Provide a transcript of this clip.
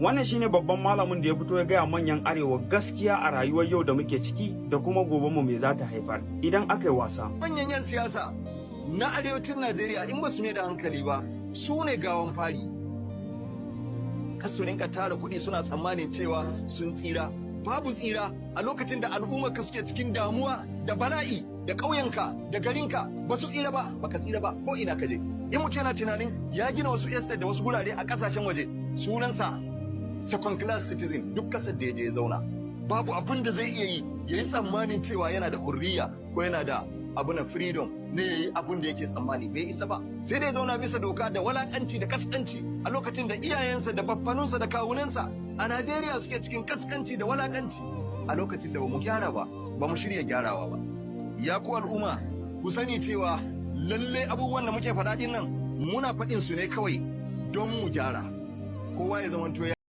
Wannan shine babban malamin da ya fito ya gaya manyan Arewa gaskiya a rayuwar yau da muke ciki da kuma gobe mu me za ta haifar idan aka yi wasa. Manyan 'yan siyasa na arewacin Najeriya, in ba su mai da hankali ba, su ne gawan fari. Kar su rinka tara kuɗi suna tsammanin cewa sun tsira. Babu tsira a lokacin da al'ummar ka suke cikin damuwa da bala'i, da ƙauyenka da garinka ba su tsira ba, baka tsira ba ko ina ka je. In mutum yana tunanin ya gina wasu estate da wasu gurare a ƙasashen waje, sunansa second class citizen. Duk kasar da ya je ya zauna, babu abin da zai iya yi ya yi tsammanin cewa yana da hurriya ko yana da abu na freedom ne ya yi abun da yake tsammani. Bai isa ba, sai dai zauna bisa doka da walakanci da kaskanci, a lokacin da iyayensa da baffanunsa da kawunansa a Najeriya suke cikin kaskanci da walakanci, a lokacin da ba mu gyara ba, ba mu shirya gyarawa ba. Ya ku al'umma, ku sani cewa lalle abubuwan da muke faɗa ɗin nan, muna faɗin su ne kawai don mu gyara. Kowa ya zamanto ya